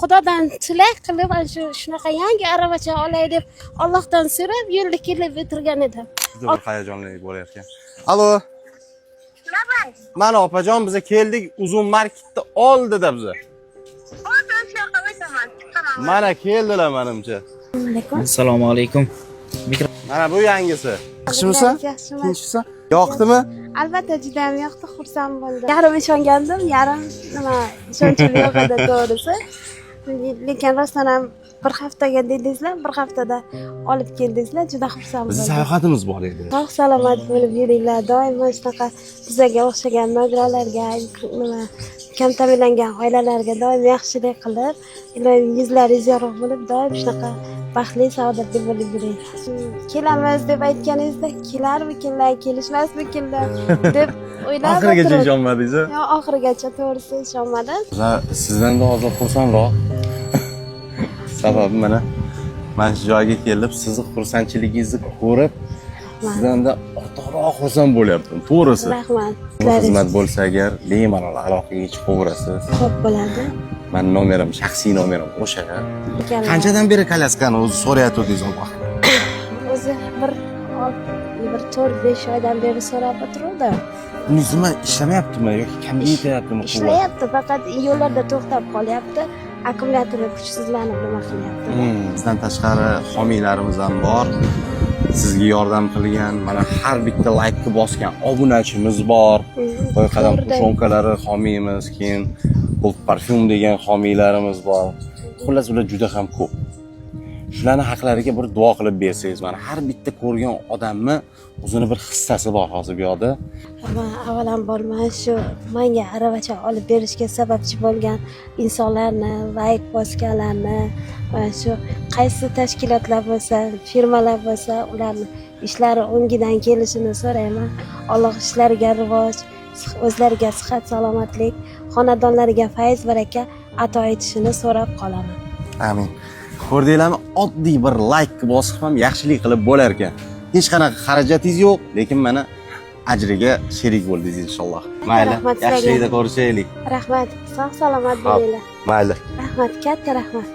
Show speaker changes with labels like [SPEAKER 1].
[SPEAKER 1] Xudodan tilak qilib, ana shu shunaqa yangi aravacha olay deb Allohdan so'rab yo'lda kelib o'tirgan edim.
[SPEAKER 2] Juda bir hayajonli bo'layotgan. Alo. Mana opajon, biza keldik, Uzum Marketni oldida biza. Mana keldilar manimcha.
[SPEAKER 3] Assalomu alaykum.
[SPEAKER 2] Mana bu yangisi. Yaxshimisan?
[SPEAKER 1] Yaxshiman.
[SPEAKER 2] Tinchmisan? Yoqdimi?
[SPEAKER 1] Albatta, juda ham yoqdi, xursand bo'ldim. Yarim ishongandim, yarim nima ishonchim yo'q edi to'g'risi. Lekin rostdan ham bir haftaga dedingizlar, bir haftada olib keldingizlar, juda xursand
[SPEAKER 2] Bizni
[SPEAKER 1] bo'ldim.
[SPEAKER 2] sayohatimiz bor edi.
[SPEAKER 1] Sog' salomat bo'lib yuringlar, doimo shunaqa bizlarga o'xshagan nogironlarga, nima, kam ta'minlangan oilalarga doim yaxshilik qilib, iloyim yuzlaringiz yorug' bo'lib, doim shunaqa baxtli, saodatli bo'lib yuringlar. Kelamiz deb aytganingizda, kelarmikinlar, kelishmasmikinlar deb o'ylab
[SPEAKER 2] Oxirigacha
[SPEAKER 1] o'tirib-
[SPEAKER 2] ishonmadingiz?
[SPEAKER 1] Yo'q, oxirigacha to'g'risi ishonmadim.
[SPEAKER 2] Sizdan-da hozir xursandroq. Sababi mana shu joyga kelib, sizni xursandchiligingizni ko'rib, sizdan-da ortiqroq xursand bo'lyapman, to'g'risi.
[SPEAKER 1] Rahmat.
[SPEAKER 2] Bu xizmat bo'lsa agar, bemalol aloqaga chiqaverasiz.
[SPEAKER 1] Xo'p bo'ladi.
[SPEAKER 2] Mani nomerim, shaxsiy nomerim o'sha.
[SPEAKER 1] Ekanlar.
[SPEAKER 2] Qanchadan beri kolyaskani o'zi so'rayotgandingiz u vaqt?
[SPEAKER 1] O'zi bir 4-5 oydan beri so'rab o'tiruvdim.
[SPEAKER 2] Buningiz nima, ishlamayaptimi yoki kamga yetyaptimi quvvat?
[SPEAKER 1] Ishlayapti, faqat yo'llarda to'xtab qolyapti, akkumulyatori kuchsizlanib nima qilyapti.
[SPEAKER 2] Bizdan tashqari homiylarimiz ham bor. Sizga yordam qilgan, mana har bitta laykni bosgan obunachimiz bor. Qo'y qadam
[SPEAKER 1] Ko'rdim.
[SPEAKER 2] тушёнка lari homiymiz, keyin Gold Parfum degan homiylarimiz bor. Xullas, ular juda ham ko'p. Shularni haqlariga bir duo qilib bersangiz, mana har bitta ko'rgan odamni o'zini bir hissasi bor hozir bu yoqda.
[SPEAKER 1] Man avvalambor mana shu manga aravacha olib berishga sababchi bo'lgan insonlarni, layk bosganlarni va shu qaysi tashkilotlar bo'lsa, firmalar bo'lsa, ularni ishlari o'ngidan kelishini so'rayman. Alloh ishlariga rivoj, o'zlariga sihat, salomatlik, xonadonlariga fayz, baraka ato etishini so'rab qolaman.
[SPEAKER 2] Amin. Ko'rdinglarmi? Oddiy bir layk bosib ham yaxshilik qilib bo'lar ekan. Hech qanaqa xarajatingiz yo'q, lekin mana ajriga sherik bo'ldingiz inshaalloh. Mayli,
[SPEAKER 1] Rahmat sizlarga.
[SPEAKER 2] yaxshilikda ko'rishaylik.
[SPEAKER 1] Rahmat, sog' salomat
[SPEAKER 2] Xo'p.
[SPEAKER 1] bo'linglar.
[SPEAKER 2] Mayli.
[SPEAKER 1] Rahmat, katta rahmat.